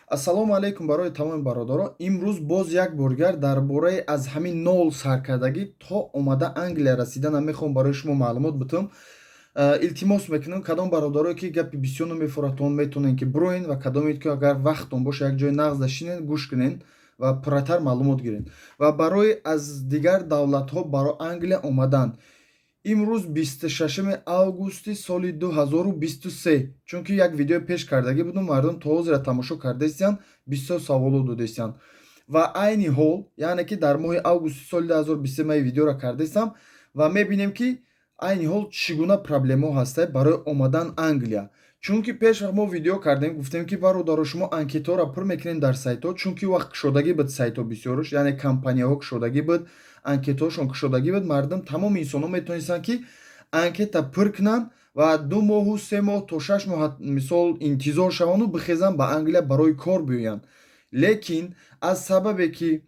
Ассалому алайкум барои тамоми бародаро. Имрӯз боз як боргар дар бораи аз ҳамин нол саркардагӣ то омада Англия расиданам мехоҳам барои шумо маълумот битам. Илтимос мекунам, кадом бародарое ки гапи бисёр намефуратон, метавонед ки бироен ва кадомед ки агар вақттон боша, як ҷои нағз шинен, гӯш кунен ва пурратар маълумот гирен. Ва барои аз дигар давлатҳо барои Англия омадан, имрӯз 26 августи соли 2023, чунки як видео пеш кардагӣ будум, мардум то ҳозира тамошо кардаистиянд, бисёр саволо додаистиянд. Ва айни ҳол, яъне ки дар моҳи августи соли 2023 ман видеоро кардаистам ва мебинем, ки айни ҳол чӣ гуна проблемаҳо ҳастанд барои омадан Англия. Чунки пеш вақт мо видео кардем, гуфтем, ки бародаро, шумо анкетаро пур мекунем дар сайтҳо, чунки вақт кушодагӣ буд сайтҳо бисёрш, яъне компанияҳо кушодагӣ буд, анкетаҳошон кушодагӣ буд. Мардум, тамоми инсонҳо метавонистанд, ки анкета пур кунанд ва 2 моҳу 3 моҳ то 6 моҳ мисол интизор шаванду бихезанд, ба Англия барои кор биёянд. Лекин аз сабабе ки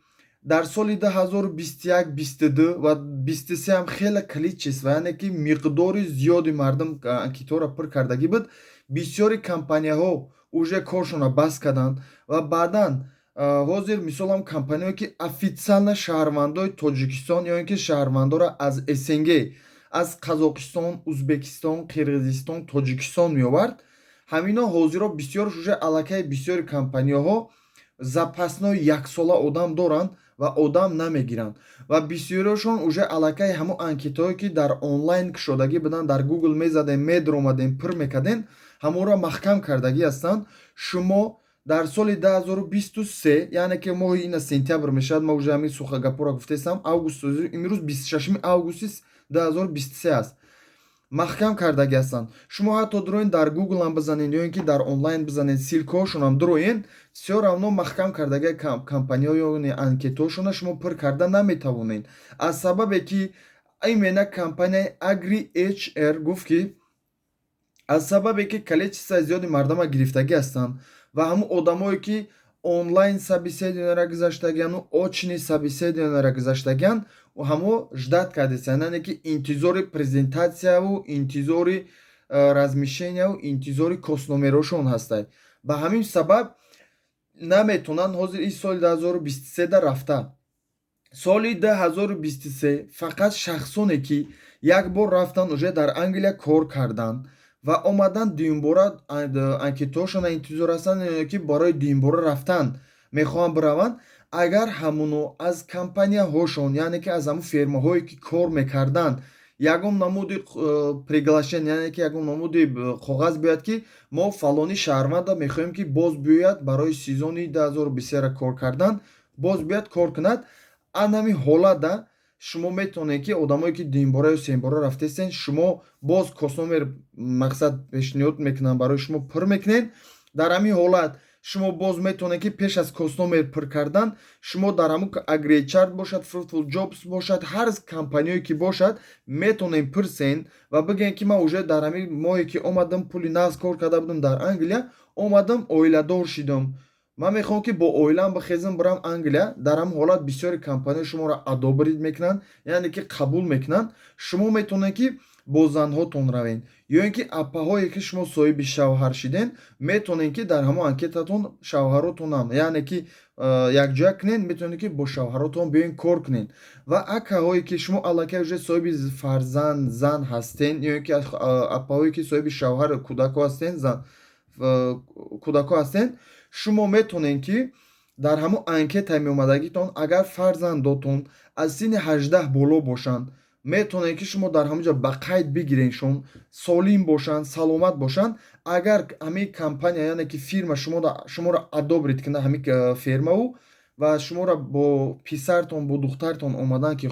дар соли 2021, 22 ва 23 ҳам хеле количество, яъне ки миқдори зиёди мардум анкетаҳоро пур кардагӣ буд, бисёри компанияҳо уже коршонро баст карданд. Ва баъдан ҳозир мисол ҳам компанияҳое ки официально шаҳрвандои Тоҷикистон ё ин ки шаҳрвандоро аз СНГ, аз Қазоқистон, Узбекистон, Қирғизистон, Тоҷикистон меовард, ҳамино ҳозиро бисёрш уже аллакай бисёри компанияҳо запасной яксола одам доранд ва одам намегиранд. Ва бисёриашон уже аллакай ҳамон анкетаҳое ки дар онлайн кушодагӣ буданд, дар Гугл мезадем, медромадем, пур мекардем, ҳамонро маҳкам кардагӣ ҳастанд. Шумо дар соли 2023, яъне ки моҳи ина сентябр мешавад, ма уже ҳамин сухагапҳоро гуфтаистам, август, имрӯз 26 августи 2023 аст, маҳкам кардагӣ ҳастанд. Шумо ҳатто дуроен, дар Гуглам бизанед ё ин ки дар онлайн бизанед, ссылкаҳошонам дуроен, всё равно маҳкам кардаги компанияҳо ё анкетаҳошона шумо пур карда наметавонед, аз сабабе ки именно компанияи Агри HR гуфт, ки аз сабабе ки количествои зиёди мардума гирифтагӣ ҳастанд ва ҳамун одамое ки онлайн собеседованиеро гузаштагиану очный собеседованиеро гузаштагианд, ҳамо ждать кардесанд, яъне ки интизори презентатсияву интизори размещенияву интизори CoS номерошон ҳастанд. Ба ҳамин сабаб наметавонанд ҳозир ин соли 2023 да рафта. Соли 2023 фақат шахсоне ки як бор рафтан, уже дар Англия кор карданд ва омадан, дуюмбора анкетаҳошона интизор ҳастанд ки барои дуюмбора рафтан мехоҳанд бираванд, агар ҳамуно аз компанияҳошон, яъне ки аз ҳамун фирмаҳое ки кор мекарданд, ягон намуди приглашение, яъне ки ягон намуди коғаз биёяд, ки мо фалони шаҳрванда мехоҳем, ки боз биёяд барои сезони 2023 кор кардан, боз биёяд кор кунад, ан ҳамин ҳолатда шумо метавонед, ки одамое ки дуюмбора ё сеюмбора рафтаистен, шумо боз CoS номер мақсад пешниҳод мекунанд барои шумо, пур мекунед. Дар ҳамин ҳолат шумо боз метавонед, ки пеш аз CoS номер пур кардан шумо дар ҳамун Агри HR бошад, Fruitful Jobs бошад, ҳар компанияе ки бошад, метавонед пурсен ва бигӯед, ки ман уже дар ҳамин моҳе ки омадам, пули нағз кор карда будам дар Англия, омадам, оиладор шидам, ман мехоҳам, ки бо оилаам бихезам, бирам Англия. Дар ҳамин ҳолат бисёри компания шуморо одобрить мекунанд, яъне ки қабул мекунанд. Шумо метавонед, ки бо занҳотон равед ё ин ки апаҳое ки шумо соҳиби шавҳар шиден, метавонед, ки дар ҳамон анкетатон шавҳаротонам, яъне ки якҷоя кунед, метавонед, ки бо шавҳаротон биёен, кор кунед. Ва акаҳое ки шумо аллакай уже соҳиби фарзанд, зан ҳастен, ё ин ки апаҳое ки соҳиби шавҳар, кӯдакҳо ҳастен, зан, кӯдакҳо ҳастен, шумо метавонед, ки дар ҳамон анкетаи меомадагитон агар фарзандотон аз синни 18 боло бошанд, метавонед, ки шумо дар ҳамон ҷо ба қайд бигиреншон, солим бошанд, саломат бошанд. Агар ҳамин компания, яъне ки фирма шуморо одобрить кунад, ҳамин фирмаву ва шуморо бо писартон, бо духтартон омадан ки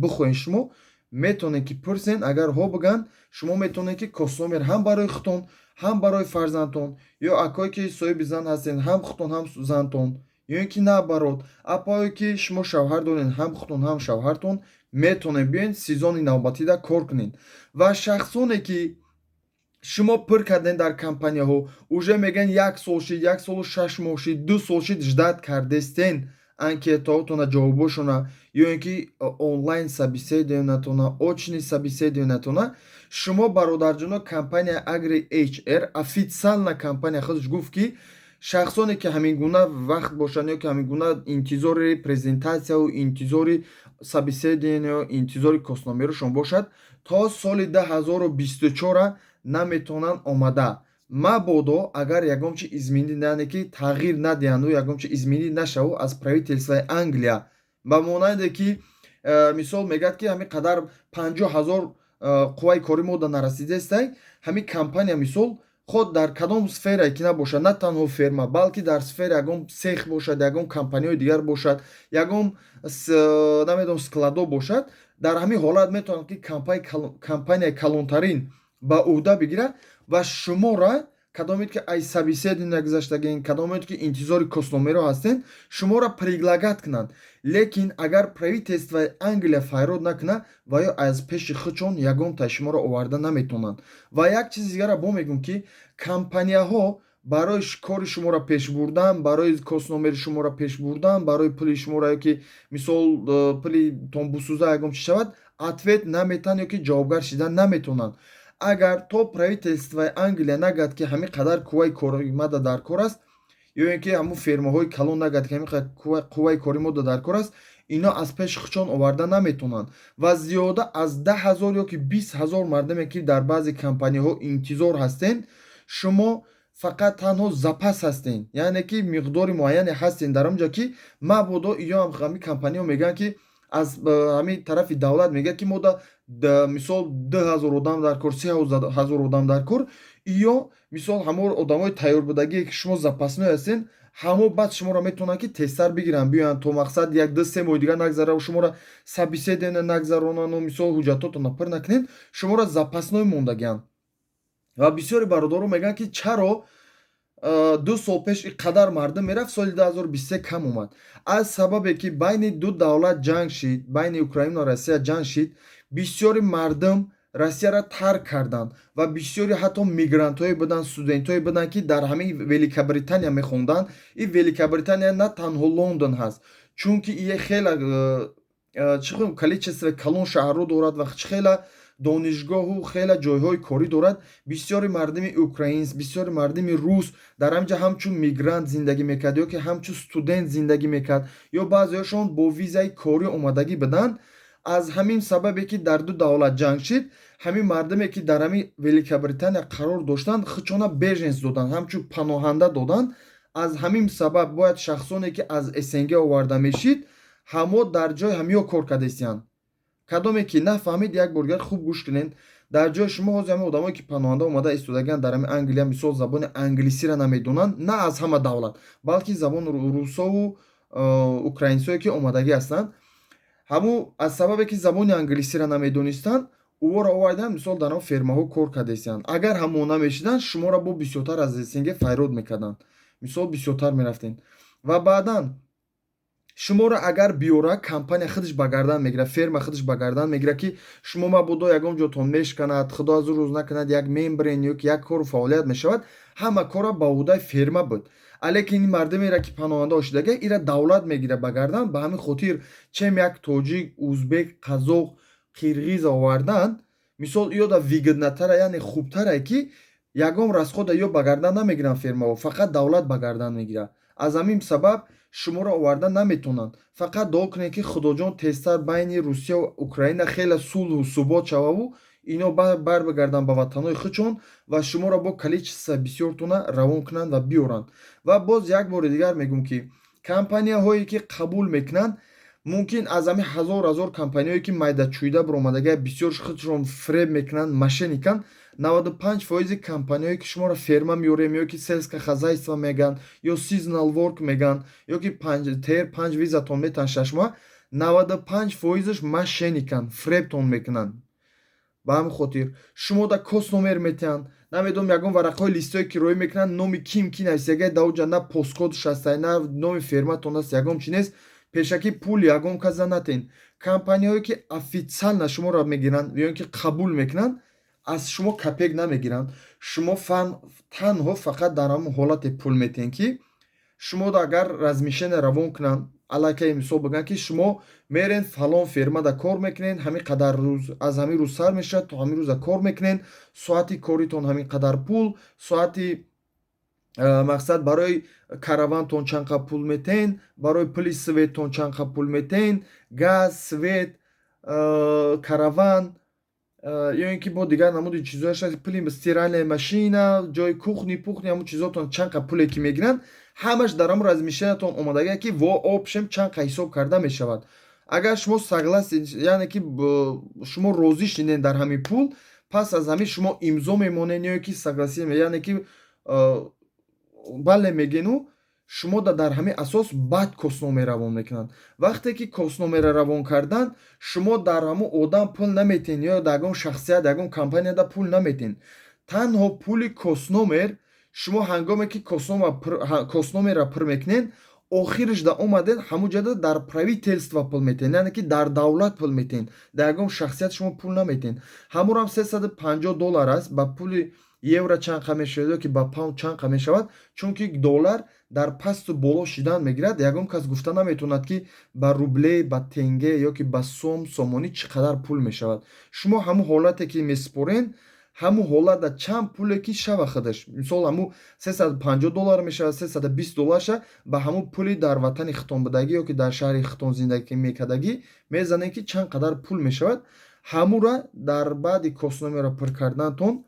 бихоҳед, шумо метавонед, ки пурсен. Агар ҳо бигӯянд, шумо метавонед, ки CoS номер ҳам барои худтон, ҳам барои фарзандтон, ё акое ки соҳиби зан ҳастед, ҳам худтон, ҳам зантон, ё ин ки наоборот, апое ки шумо шавҳар доред, ҳам худтон, ҳам шавҳартон метавонед биёед, сезони навбатида кор кунед. Ва шахсоне ки шумо пур кардем дар компанияҳо, уже мегӯянд, як сол шид, як солу 6 моҳ шид, 2 сол шид, ждать кардестен анкетаотона, ҷавобошона, ё ин ки онлайн собеседованиятона, очный собеседованиятона, шумо, бародарҷоно, компания Агри HR, официально компания худаш гуфт, ки Шахсоне, ки ҳамин гуна вақт бошанд ё ки ҳамин гуна интизори презентатсияву интизори собеседование, интизори CoS номерошон бошад, то соли 2024 наметавонанд омада. Мабодо агар ягон чи изменить, яъне ки тағйир надиҳанду ягон чи изменить нашаву аз правительствои Англия, ба монанде ки мисол мегӯяд, ки ҳамин қадар 50 000 қувваи корӣ мода нарасидаестай. Ҳамин компания, мисол, худ дар кадом сферае ки набошад, на танҳо ферма, балки дар сфера ягон сех бошад, ягон компанияҳои дигар бошад, ягон, намедонам, складо бошад, дар ҳамин ҳолат метавонад, ки компанияи калонтарин ба ӯҳда бигирад ва шуморо, кадомед ки ай собеседование нагузаштагин, кадомед ки интизори CoS номеро ҳастен, шуморо предлагать кунанд. Лекин агар правительствои Англия файрод накунад, ва ё аз пеши худшон ягонта шуморо оварда наметавонанд. Ва як чизи дигарро бо мегӯм, ки компанияҳо барои кори шуморо пеш бурдан, барои CoS номери шуморо пеш бурдан, барои пули шуморо ё ки, мисол, пули тонбусӯза ягон чи шавад, ответ наметаҳанд ё ки ҷавобгар шидан наметавонанд. Агар то правительствои Англия нагӯяд, ки ҳамин қадар қувваи кори мада дар кор аст, ё ин ки ҳамун фермаҳои калон нагӯяд, ки ҳамин қадар қувваи кори мода дар кор аст, ино аз пеши худшон оварда наметавонанд. Ва зиёда аз 10 000 ё ки 20 000 мардаме, ки дар баъзе компанияҳо интизор ҳастен, шумо фақат танҳо запас ҳастен, яъне ки миқдори муайяне ҳастен дар он ҷо, ки мабодо иё ҳам ҳамин компанияҳо мегӯянд, ки аз ҳамин тарафи давлат мегӯяд, ки мода, мисол, 2000 одам дар кор, 3000 одам дар кор. Ё, мисол, ҳамон одамои тайёрбудагие, ки шумо запасной ҳастен, ҳамо баъд шуморо метавонанд, ки тезтар бигиранд, биёянд, то мақсад як 2-3 моҳи дигар нагзара, шуморо собеседование нагзаронану, мисол, ҳуҷҷатотонро пур накунед, шуморо запасной мондагианд. Ва бисёри бародарон мегӯянд, ки чаро 2 сол пеш ин қадар мардум мерафт, соли 2023 кам омад. Аз сабабе ки байни ду давлат ҷанг шид, байни Украину Россия ҷанг шид, бисёри мардум Россияро тарк карданд ва бисёри ҳатто мигрантҳое буданд, студентҳое буданд, ки дар ҳамин Великобритания мехонданд. Ин Великобритания на танҳо Лондон ҳаст, чунки ие хеле чӣ количество калон шаҳрҳо дорад ва хеле донишгоҳу хеле ҷойҳои корӣ дорад. Бисёри мардуми украинс, бисёри мардуми рус дар ҳамҷа ҳамчун мигрант зиндагӣ мекард ё ки ҳамчун студент зиндагӣ мекард, ё баъзеҳошон бо визаи корӣ омадагӣ буданд. Аз ҳамин сабабе ки дар ду давлат ҷанг шид, ҳамин мардуме, ки дар ҳамин Великобритания қарор доштанд, худшона беженец доданд, ҳамчун паноҳанда доданд. Аз ҳамин сабаб бояд шахсоне, ки аз СНГ оварда мешид, ҳамо дар ҷои ҳамиё кор кардастиянд. Кадоме ки нафаҳмид, як бор дигар хуб гӯш кунед. Дар ҷои шумо ҳозир ҳамин одамое, ки паноҳанда омада истодагианд дар ҳамин Англия, мисол, забони англисиро намедонанд, на аз ҳама давлат, балки забони русову украинсое, ки омадагӣ ҳастанд, ҳамун аз сабабе ки забони англисиро намедонистанд, ӯҳоро оварданд, мисол, дар он фермаҳо кор кардастиянд. Агар ҳамон намешиданд, шуморо бо бисёртар аз СНГ файрод мекарданд, мисол, бисёртар мерафтем. Ва баъдан шуморо агар биёра, компания худаш ба гардан мегирад, ферма худаш ба гардан мегирад, ки шумо мабодо ягон ҷотон мешканад, худо аз ӯ рӯз накунад, як мембрен ё ки як кору фаъолият мешавад, ҳама корро ба ӯҳдаи ферма буд. Алекин ин мардумеро, ки паноҳанда ошидага, ира давлат мегирад ба гардан. Ба ҳамин хотир, чем як тоҷик, узбек, қазоқ, қирғиз овардан, мисол, иёда выгоднотара, яъне хубтаре, ки ягон расхода ё ба гардан намегиранд фермаҳо, фақат давлат ба гардан мегирад. Аз ҳамин сабаб шуморо оварда наметавонанд. Фақат дуо кунед, ки Худоҷон, тезтар байни Русия Украина хеле сулҳу субот шававу ино барбигарданд ба ватанҳои худшон ва шуморо бо количество бисёртона равон кунанд ва биёранд. Ва боз як бори дигар мегӯм, ки компанияҳое, ки қабул мекунанд, мумкин аз ҳамин ҳазор ҳазор компанияҳое, ки майдачӯида баромадага, бисёр худшон фреб мекунанд, мошенниканд. 95 фоизи компанияҳое, ки шуморо ферма меорем ё ки сельское хозяйство мегӯянд, ё seasonal work мегӯянд, ё ки TEER 5 визатон метаҳанд 6 моҳ, 95 фоизаш мошенниканд, фребтон мекунанд. Ба ҳамин хотир шумо да CoS номер метиҳанд, намедонам, ягон варақаҳои листое, ки роӣ мекунанд, номи ким ки нависяга, даоҷа на посткодш ҳастай, на номи ферматон аст, ягон чи нест. Пешакӣ пул ягон каса натен. Компанияҳое, ки официально шуморо мегиранд ё ин ки қабул мекунанд, аз шумо копейка намегиранд. Шумо танҳо фақат дар ҳамон ҳолате пул метиҳед, ки шумо агар размещение равон кунанд, аллакай, мисол, бигӯянд, ки шумо мерен фалон фермада кор мекунед, ҳамин қадар рӯз, аз ҳамин рӯз сар мешавад, то ҳамин рӯза кор мекунед, соати коритон ҳамин қадар пул, соати Мақсад, барои каравантон чанд қа пул метен, барои пули светтон чанд қа пул метен, газ, свет, караван ё ин ки бо дигар намуди чизояш, пули стиральная машина, ҷои кухни пухни, ҳамун чизотон чанд қа пуле ки мегиранд, ҳамаш дар ҳамун размещениятон омадагия, ки в общем чанд қа ҳисоб карда мешавад. Агар шумо согласен, яъне ки шумо розӣ шиден дар ҳамин пул, пас аз ҳамин шумо имзо мемонед ё ки согласие, яъне ки бале мегену, шумо дар ҳамин асос баъд CoS номер равон мекунанд. Вақте ки CoS номера равон кардан, шумо дар ҳамун одам пул наметен ё дар ягон шахсият, ягон компанияда пул наметен. Танҳо пули CoS номер шумо ҳангоме ки CoS номерра пур мекунед, охираш да омаден, ҳамун ҷода дар правительство пул метен, яъне ки дар давлат пул метен, дар ягон шахсият шумо пул наметен. Ҳамурам 350 доллар аст. Ба пули евро чанд қа мешавад ё ки ба паунд чанд қа мешавад? Чунки доллар дар пасту боло шидан мегирад, ягон кас гуфта наметавонад, ки ба рубле, ба тенге ё ки ба сом, сомонӣ чӣ қадар пул мешавад. Шумо ҳамун ҳолате ки месупорен, ҳамун ҳолатда чанд пуле ки шава худаш, мисол, ҳамун 350 доллар мешавад, 320 доллар ша, ба ҳамун пули дар ватани хитон будагӣ ё ки дар шаҳри хитон зиндагӣ мекардагӣ мезанед, ки чанд қадар пул мешавад. Ҳамура дар баъди CoS номерро пур карданатон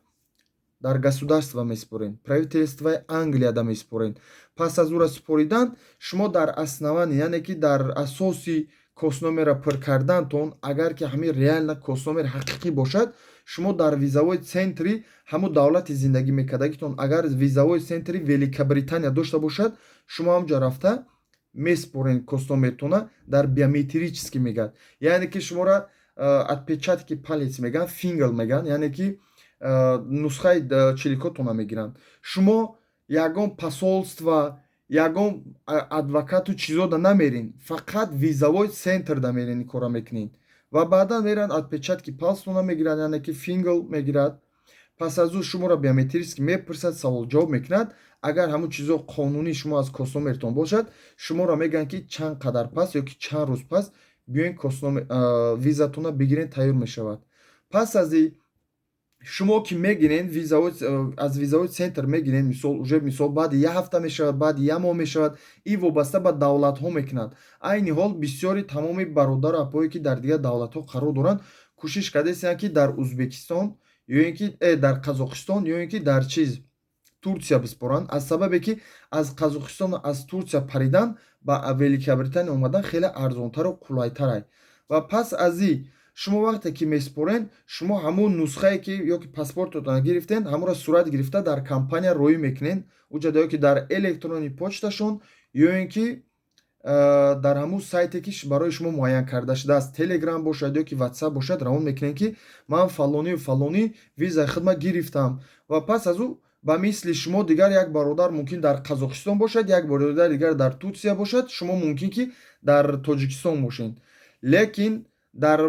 дар государство месупоред, правительствои Англияда месупоред. Пас аз ӯра супоридан, шумо дар основании, яъне ки дар асоси CoS номера пур кардантон, агар ки ҳамин реально CoS номер ҳақиқӣ бошад, шумо дар визовой центри ҳамун давлати зиндагӣ мекардагитон, агар визовой центри Великобритания дошта бошад, шумо ҳамҷо рафта месупоред CoS номертона. Дар биометрический мегӯяд, яъне ки шуморо отпечатки палец мегӯянд, finger мегӯянд, яъне ки нусхаи чиликотона мегиранд. Шумо ягон посольство, ягон адвокату чизода намерин, фақат визовой центрда мерин, ин кора мекунед ва баъдан меранд, отпечатки пальцтона мегиранд, яъне ки finger мегирад. Пас аз ӯ шуморо биометрически мепурсад, саволҷавоб мекунад. Агар ҳамун чизо қонунӣ шумо аз CoS номертон бошад, шуморо мегӯянд, ки чанд қадар пас ё ки чанд рӯз пас биёен, визатона бигирен, тайёр мешавад. Пас аз и шумо ки мегирен, аз визовой центр мегирен, мисол, уже, мисол, баъди як ҳафта мешавад, баъди як моҳ мешавад, ин вобаста ба давлатҳо мекунад. Айни ҳол бисёри тамоми бародару апое, ки дар дигар давлатҳо қарор доранд, кӯшиш кардастанд, ки дар Узбекистон ё ин ки дар Қазоқистон ё ин ки дар чиз, Турсия биспоранд, аз сабабе ки аз Қазоқистону аз Турсия паридан ба Великобритания омадан хеле арзонтару қулайтарай. Ва пас аз и шумо вақте ки месупорен, шумо ҳамун нусхае ки ё ки паспортотон гирифтен, ҳамонро сурат гирифта дар компания роӣ мекунен уҷада ё ки дар электронный почташон, ё ин ки дар ҳамун сайте, ки барои шумо муайян карда шудааст, Телеграм бошад ё ки Ватсап бошад, равон мекунем, ки ман фалонию фалонӣ визаи худма гирифтам. Ва пас аз ӯ ба мисли шумо дигар як бародар мумкин дар Қазоқистон бошад, як бародар дигар дар Турсия бошад, шумо мумкин ки дар Тоҷикистон бошед, лекин дар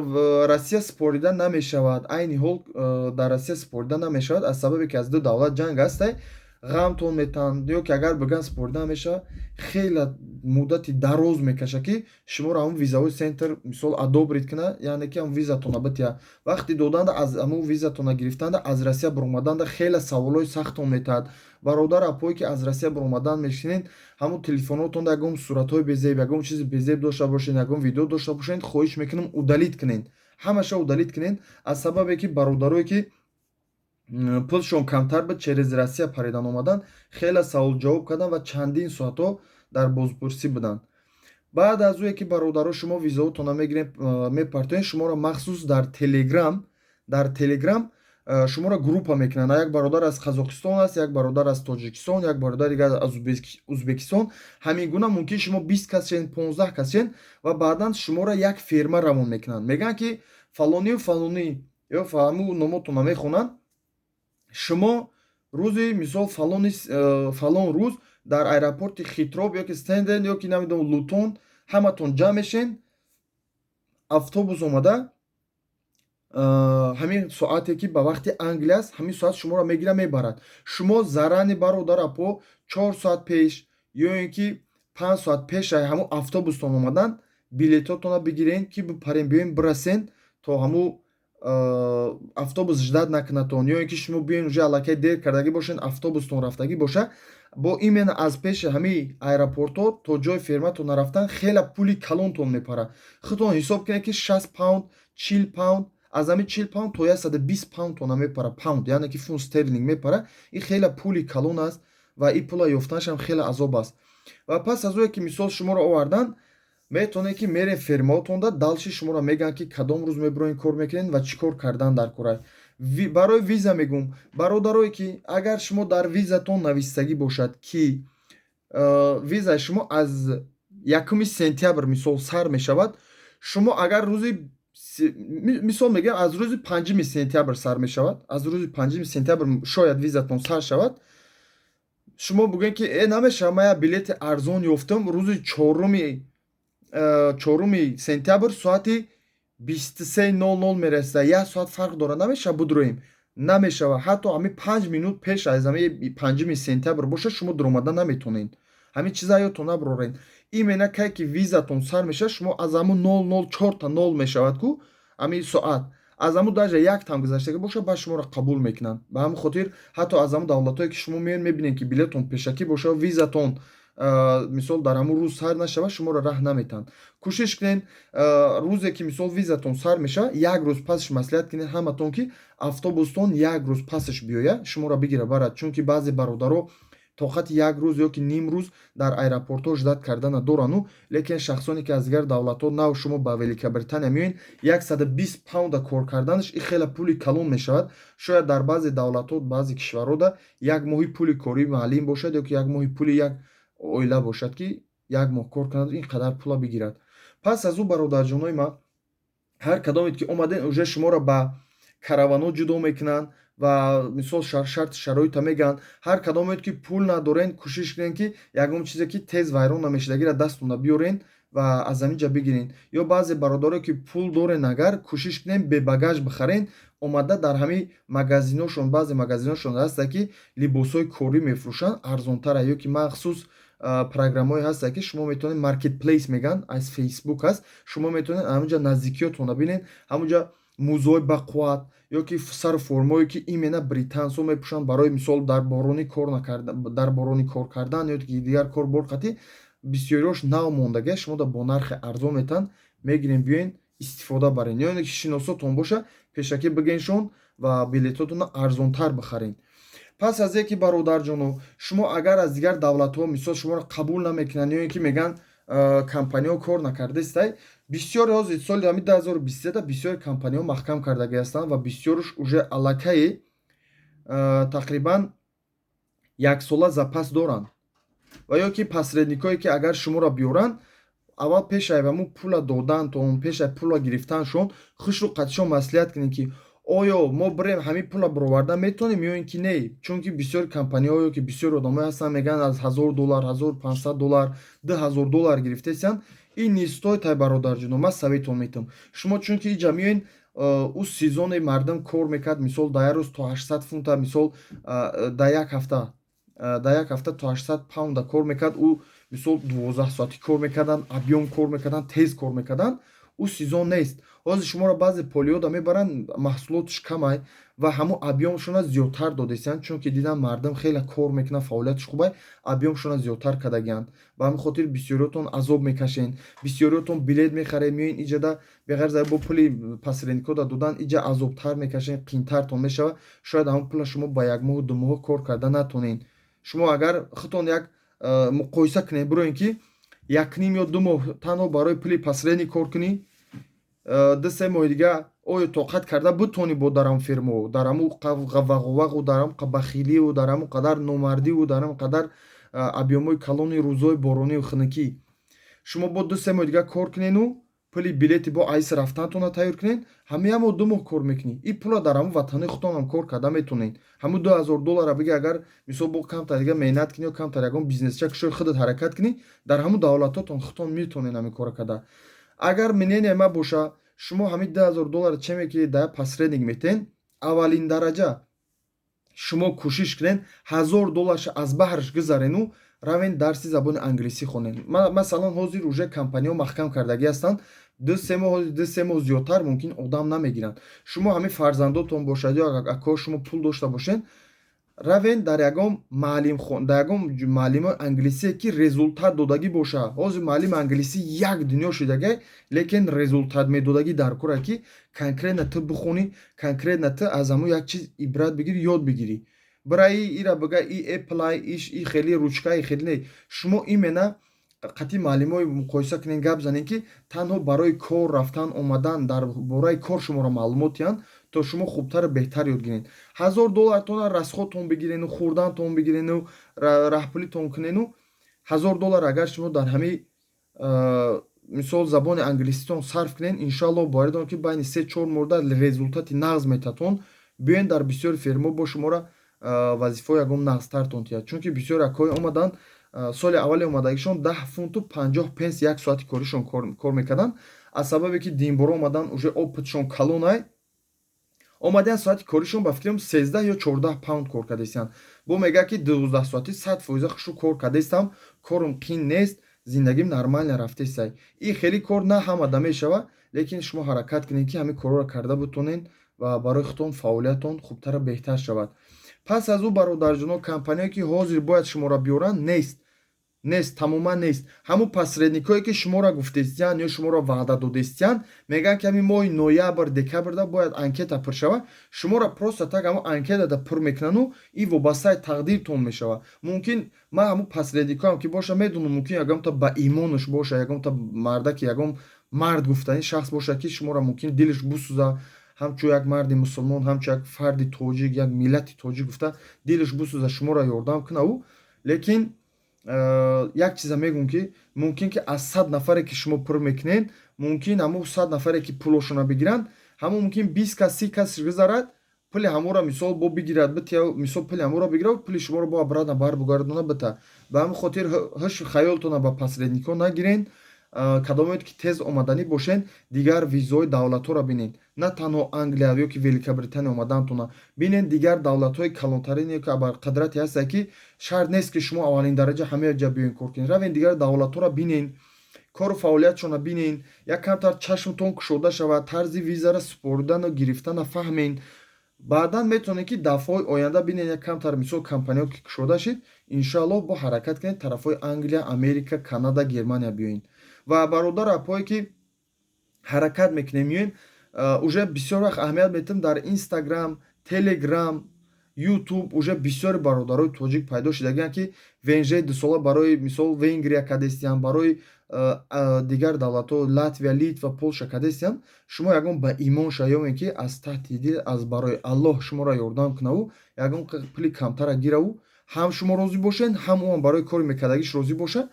Россия супорида намешавад. Айни ҳол дар Россия супорида намешавад, аз сабабе ки аз ду давлат ҷанг ҳастай, ғамтон метаҳанд, ё ки агар бигӯянд супорида намешавад, хеле муддати дароз мекашад, ки шуморо ҳамун визовой центр, мисол, одобрить кунад, яъне ки ҳамун визатона бития. Вақти доданда, аз ҳамун визатона гирифтанда, аз Россия баромаданда хеле саволҳои сахтон метаҳад. Бародар, апое ки аз Россия баромадан мешинед, ҳамун телефонотонда ягон суратҳои безеб, ягон чизи безеб дошта бошед, ягон видео дошта бошед, хоҳиш мекунам, удалить кунед, ҳамаша удалить кунед, аз сабабе ки бародарое ки пулшон камтар буд, через Россия паридан омадан, хеле саволҷавоб карданд ва чандин соатҳо дар бозпурсӣ буданд. Баъд аз ӯе ки, бародаро, шумо визаотона мегиред, мепартоед, шуморо махсус дар Телеграм шуморо группа мекунанд. Як бародар аз Қазоқистон аст, як бародар аз Тоҷикистон, як бародар дигар аз Узбекистон. Ҳамин гуна мумкин шумо 20 кас шен, 15 кас шен ва баъдан шуморо як ферма равон мекунанд. Мегӯянд, ки фалонию фалонӣ ё ҳамун номотона мехонанд, шумо рӯзи, мисол, фалони фалон рӯз дар аэропорти Хитров ё ки Стенстед ё ки намедонам, Лутон ҳаматон ҷамъ мешен, автобус омада, ҳамин соате ки ба вақти Англия аст, ҳамин соат шуморо мегира, мебарад. Шумо заранее, бародар, апо, 4 соат пеш ё ин ки 5 соат пеш ҳамун автобустон омадан, билетотонро бигирен, ки бипарен, биёен, бирасен то ҳамун. Автобус ждать накунадтон ё ин ки шумо биёен, уже аллакай дер кардагӣ бошен, автобустон рафтагӣ боша. Бо именно аз пеши ҳамаи аэропортҳо то ҷои ферматон нарафтан хеле пули калонтон мепарад. Худтон ҳисоб кунед, ки 60 паунд, 40 паунд, аз ҳамин 40 паунд то 120 паундтона мепарад, паунд, яъне ки фунт стерлинг мепарад. Ин хеле пули калон аст ва ин пула ёфтанашам хеле азоб аст. Ва пас аз ое ки, мисол, шуморо овардан, метавонед, ки мерен фермаотонда, дальше шуморо мегӯянд, ки кадом рӯз мебироен, кор мекунед ва чӣ кор кардан дар кора. Барои виза мегӯм, бародарое ки агар шумо дар визатон навистагӣ бошад, ки визаи шумо аз 1 сентябр, мисол, сар мешавад, шумо агар рӯзи, мисол мегӯям, аз рӯзи 5 сентябр сар мешавад, аз рӯзи 5 сентябр шояд визатон сар шавад, шумо бигӯед, ки э, намешавад, ман як билети арзон ёфтам, рӯзи 4 сентябр соати 23:00 мерасад, як соат фарқ дорад, намешавад, будроем? Намешавад. Ҳатто ҳамин 5 минут пеш аз ҳамин 5 сентябр бошад, шумо дуромада наметонед. Ҳамин чиза ёдтон набароред. Именно кай ки визатон сар мешавад, шумо аз ҳамун нол нол чорта нол мешавад ку ҳамин соат, аз ҳамун даже яктам гузаштагӣ бошад, баъд шуморо қабул мекунанд. Ба ҳамин хотир, ҳатто аз ҳамун давлатҳое ки шумо меоед, мебинед, ки билетон пешакӣ бошад, визатон, мисол, дар ҳамун рӯз сар нашавад, шуморо раҳ наметаҳанд. Кӯшиш кунед, рӯзе ки, мисол, визатон сар мешавад, як рӯз пасш маслиҳат кунед ҳаматон, ки автобустон як рӯз пасаш биёяд, шуморо бигира барад, чунки баъзе бародаро тоқати як рӯз ё ки ним рӯз дар аэропортҳо ждать кардана дорану. Лекин шахсоне ки аз дигар давлатҳо нав шумо ба Великобритания меоед, 120 паунда кор карданаш ин хеле пули калон мешавад. Шояд дар баъзе давлатҳо, баъзе кишварҳода як моҳи пули кории муаллим бошад ё ки як моҳи пули як оила бошад, ки як моҳ кор кунад, ин қадар пула бигирад. Пас аз ӯ, бародарҷонои ман, ҳар кадомед ки омаден, уже шуморо ба караванҳо ҷудо мекунанд ва, мисол, шарти шароита мегӯянд. Ҳар кадомед ки пул надорен, кӯшиш кунед, ки ягон чизе ки тез вайрон намешудагиро дастонда биёрен ва аз ҳамин ҷа бигирен. Ё баъзе бародарое ки пул дорен, агар кӯшиш кунем, бебагаж бихарен, омада дар ҳамин магазиношон, баъзе магазиношон ҳаста, ки либосҳои корӣ мефурӯшанд, арзонтара, ё ки махсус программаҳое ҳаста, ки шумо метавонед, маркетплейс мегӯянд, аз Фейсбук ҳаст, шумо метавонед ҳаминҷа наздикиётонро бинед, ҳамунҷа мӯзои бақувват ё ки сару формое ки именно британсо мепӯшанд, барои мисол, дар борони кор кардан ё ки дигар кор бор қатӣ, бисёриҳош нав мондагия, шумо бо нархи арзон метаванд, мегирем, биёен, истифода барен. Ё ин ки шиносотон боша, пешакӣ бигеншон ва билетотонро арзонтар бихарен. Пас аз яке, бародарҷоно, шумо агар аз дигар давлатҳо, мисол, шуморо қабул намекунанд ё ин ки мегӯянд, компаниҳо кор накардастай, бисёре ҳозир соли ҳамин 2023 бисёри компаниҳо маҳкам кардагӣ ҳастанд ва бисёрш уже аллакай тақрибан яксола запас доранд. Ва ё ки посредникое ки агар шуморо биёранд, аввал пешай ҳамун пула додантон, пешай пула гирифтаншон, хушрӯ қатишон маслиҳат кунед, ки оё мо бирем, ҳамин пула баровардан метавонем ё ин ки не. Чунки бисёри компаниҳо ё ки бисёри одамое ҳастанд, мегӯянд, аз 1000 доллар, 1500 доллар, 2000 доллар гирифтесиянд. Ин не стоит ай, бародарҷоно, ман советон метиҳам шумо, чунки иҷа меоен, ӯ сезоне мардум кор мекард, мисол, дар як рӯз то 800 фунта, мисол, дар як ҳафта то 800 паунда кор мекард. Ӯ, мисол, 12 соатӣ кор мекарданд, объём кор мекарданд, тез кор мекарданд. Ӯ сезон нест. Ҳозир шуморо баъзе полиёда мебаранд, маҳсулоташ камай ва ҳамун объёмшона зиёдтар додесиянд, чунки дидам, мардум хеле кор мекунад, фаъолияташ хубай, объёмшона зиёдтар кардагианд. Ба ҳамин хотир бисёриётон азоб мекашен, бисёриётон билет мехаред, меоен иҷада, беғарз бо пули посредникода додан, иҷа азобтар мекашен, қиинтартон мешавад. Шояд ҳамун пула шумо ба як моҳу 2 моҳ кор карда натонед. Шумо агар худтон як муқоиса кунед, бироен, ки якним ё 2 моҳ танҳо барои пули посредник кор кунӣ, 2-3 моҳи дига оё тоқат карда бутонӣ бо дар ҳамун фирмо, дар ҳамун вағувағу, дар ҳамун бахилию, дар ҳамун қадар номардиву, дар ҳамун қадар объёмҳои калони рӯзҳои боронию хунукӣ? Шумо бо 2-3 моҳи дига кор кунену пули билети бо айси рафтантонро тайёр кунед, ҳамин ҳамо 2 моҳ кор мекунӣ. Ин пула дар ҳамун ватанои худтонам кор карда метонед. Ҳамун 2000 доллара биги, агар, мисол, бо камтар дига меҳнат кунӣ ё камтар ягон бизнесча кушои, худат ҳаракат кунӣ, дар ҳамун давлатотон худтон метонед ҳамин кора карда. Агар мнение ма боша, шумо ҳамин 2000 доллар чеме ки дар посредник метен, аввалин дараҷа шумо кӯшиш кунед, 1000 долларша аз баҳраш гузарену. Равен, дарси забони англисӣ хонед. Масалан, ҳозир уже компаниҳо маҳкам кардагӣ ҳастанд, 2-3 моҳ, 2-3 моҳ зиёдтар мумкин одам намегиранд. Шумо ҳамин фарзандотон бошад ё акои шумо пул дошта бошед, равен дар ягон маълим, дар ягон маълими англисие, ки результат додагӣ боша. Ҳозир маълими англисӣ як дунё шудагай, лекин результат медодагӣ дар кора, ки конкретно ту бихонӣ, конкретно ту аз ҳамон як чиз ибрат бигирӣ, ёд бигирӣ. Бираи ира бига, и Apple, иш и хели ручка, и хели не. Шумо именно қатъи маълимҳои муқоиса кунед, гап занед, ки танҳо барои кор рафтан омадан дар бораи кор шуморо маълумот диҳанд, то шумо хубтару беҳтар ёд гиред. 1000 доллартона расходтон бигирену, хӯрдантон бигирену, раҳпулитон кунену, 1000 доллар агар шумо дар ҳамин, мисол, забони англиситон сарф кунед, иншоалло, боварӣ дорам, ки байни 3-4 моҳда результати нағз метатон. Биёен, дар бисёри фирмо бо шуморо вазифаҳои ягон нағзтартон тиҳад, чунки бисёр акҳое омаданд, соли аввали омадагишон 10 фунту 50 пенс як соати коришон кор мекарданд. Аз сабабе ки динборо омадан, уже опытшон калонай, омадиян, соати коришон, ба фикрам, 13 ё 14 паунд кор кардастиянд. Бо мегӯяд, ки 12 соатӣ 100% хушу кор кардастам, корум қин нест, зиндагим нормально рафтестай. Ин хеле кор на ҳамада мешавад, лекин шумо ҳаракат кунед, ки ҳамин корҳоро карда бутонед ва барои худтон фаъолиятон хубтару беҳтар шавад. Пас аз ӯ, бародарҷоно, компанияе, ки ҳозир бояд шуморо биёранд, нест, нест, тамоман нест. Ҳамун посредникҳое, ки шуморо гуфтестиянд ё шуморо ваъда додестиянд, мегӯянд, ки ҳамин моҳи ноябр, декабрда бояд анкета пур шавад. Шуморо просто так ҳамун анкетада пур мекунану ин вобастаи тақдиртон мешавад. Мумкин ман ҳамун посредникҳоам ки боша, медонам, мумкин ягонта ба имонаш боша, ягонта мардаки, ягон мард гуфтани шахс бошад, ки шуморо мумкин дилаш бусӯза, ҳамчун як марди мусулмон, ҳамчун як фарди тоҷик, як миллати тоҷик гуфта дилаш бусӯза, шуморо ёрдам куна ӯ. Лекин як чиза мегӯм, ки мумкин ки аз 100 нафаре, ки шумо пур мекунед, мумкин ҳамун 100 нафаре, ки пулошона бигиранд, ҳамун мумкин 20 кас, 30 кас гузарад, пули ҳамонро, мисол, бо бигирад битя, мисол, пули ҳамонро бигирад, пули шуморо бо обратно барбугардона бита. Ба ҳамин хотир ҳуш хаёлтона ба посредникҳо нагирен. Кадомое ки тез омаданӣ бошед, дигар визаҳои давлатҳоро бинед, на танҳо Англия ё ки Великобритания омадантона бинед, дигар давлатҳои калонтарине, ки абарқадрате ҳастанд, ки шарт нест, ки шумо аввалин дараҷа ҳама ҷа биёен кор кунед. Равен, дигар давлатҳоро бинен, кору фаъолиятшонро бинен, як камтар чашмтон кушода шавад, тарзи визаро супоридану гирифтана фаҳмен. Баъдан метавонед, ки дафъаҳои оянда бинед, як камтар, мисол, компаниҳо ки кушода шид, иншоаллоҳ, бо ҳаракат кунед, тарафҳои Англия, Америка, Канада, Германия биёед. Ва бародару апое, ки ҳаракат мекунем, миёен, уже бисёр вақт аҳамият метиҳам, дар Инстаграм, Телеграм, Ютуб уже бисёри бародарои тоҷик пайдо шудагианд, ки ВНЖ дусола барои, мисол, Венгрия кардестиянд, барои дигар давлатҳо, Латвия, Литва, Полша кардестиянд. Шумо ягон ба имон шаёме, ки аз таҳти дил, аз барои Аллоҳ шуморо ёрдам кунаву ягон пули камтара гираву, ҳам шумо розӣ бошед, ҳам ӯам барои кори мекардагиш розӣ бошад,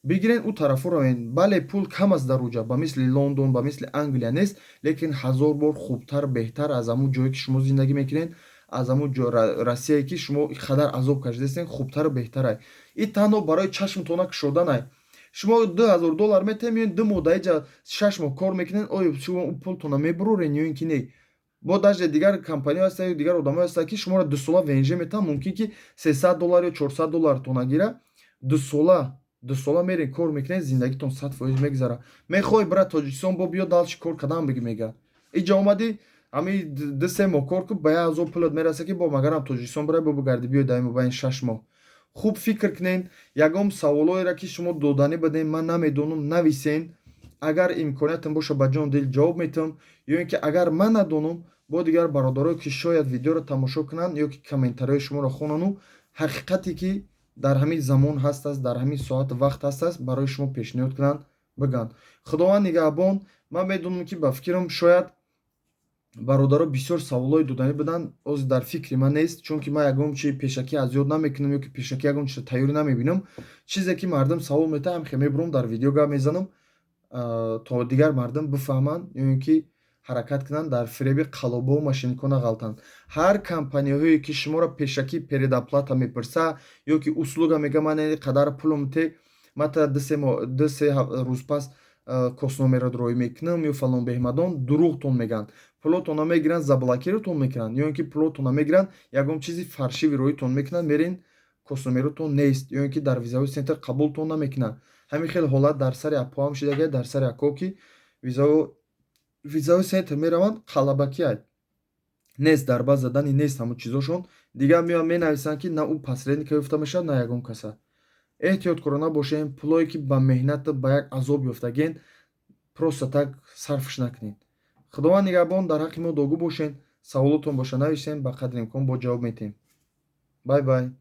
бигирен, ӯ тарафо равен. Бале, пул кам аст дар уҷа, ба мисли Лондон, ба мисли Англия нест, лекин ҳазор бор хубтар, беҳтар аз ҳамун ҷое, ки шумо зиндагӣ мекунед, аз ҳамун Россияе, ки шумо қадар азоб кашидастен, хубтару беҳтарай. И танҳо барои чашмтона кушоданай. Шумо 2000 доллар метаҳем, ё 2 моҳ дар иҷа, 6 моҳ кор мекунед, оё шумо ӯ пултона мебурорен ё ин ки не? Бо даже дигар компаниҳо ҳастанд ё дигар одамое ҳастанд, ки шуморо дусола ВНЖ метаҳанд, мумкин ки 300 доллар ё 400 доллартона гира. Дусола, дусола мерен, кор мекунед, зиндагитон 100% мегузарад. Мехоҳӣ, бира Тоҷикистон, бо биё, дальше кор кардан биги. Мега, иҷа омадӣ, ҳами 2-3 моҳ кор кун, ба як ҳазор пулат мераса, ки бо магарам Тоҷикистон бирай, бо бигарди, биёй дар мобайни 6 моҳ. Хуб фикр кунед. Ягон саволҳоеро, ки шумо доданӣ будем, ман намедонам, нависен. Агар имкониятам боша, ба ҷон дил ҷавоб метиҳам, ё ин ки агар ман надонам, бо дигар бародарое, ки шояд видеоро тамошо кунанд ё ки комментариҳои шуморо хонану, ҳақиқате, ки дар ҳамин замон ҳастааст, дар ҳамин соату вақт ҳастааст, барои шумо пешниҳод кунанд, бигӯянд. Худованд нигаҳбон. Ман медонам, ки ба фикрам, шояд бародаро бисёр саволҳои доданӣ буданд, ҳозир дар фикри ман нест, чунки ман ягон чи пешакӣ аз ёд намекунам ё ки пешакӣ ягон чизо тайёрӣ намебинам. Чизе ки мардум савол метаҳад, ҳамхе мебурам, дар видео гап мезанам, то дигар мардум бифаҳманд ё ин ки ҳаракат кунанд, дар фиреби қаллобову мошенникҳо нағалтанд. Ҳар компанияҳое, ки шуморо пешакӣ предоплата мепурса ё ки услуга мега, ман қадар пулум те, мата 2-3 рӯз пас косномеро роӣ мекунам ё фалон беҳмадон, дурӯғтон мегӯянд. Пулотонро мегиранд, заблокировать мекунанд, ё ин ки пулотонро мегиранд, ягон чизи фальшивый роитон мекунанд, мерен. CoS номеротон нест ё ин ки дар визовой центр қабултон намекунанд. Ҳамин хел ҳолат дар сари апоам шидага, дар сари ако, ки визовой центр мераванд, қалабакиай нест, дар баъз задани нест ҳамун чизошон. Дигар меоянд, менависанд, ки на ӯ посредника ёфта мешавад, на ягон каса. Эҳтиёткорона бошем. Пулое ки ба меҳнату ба як азоб ёфтаген, просто так сарфш накунед. Худованд нигаҳбон, дар ҳаққи мо дуогӯ бошед. Саволотон боша, нависем, ба қадри имкон бо ҷавоб метиҳем. Bye bye.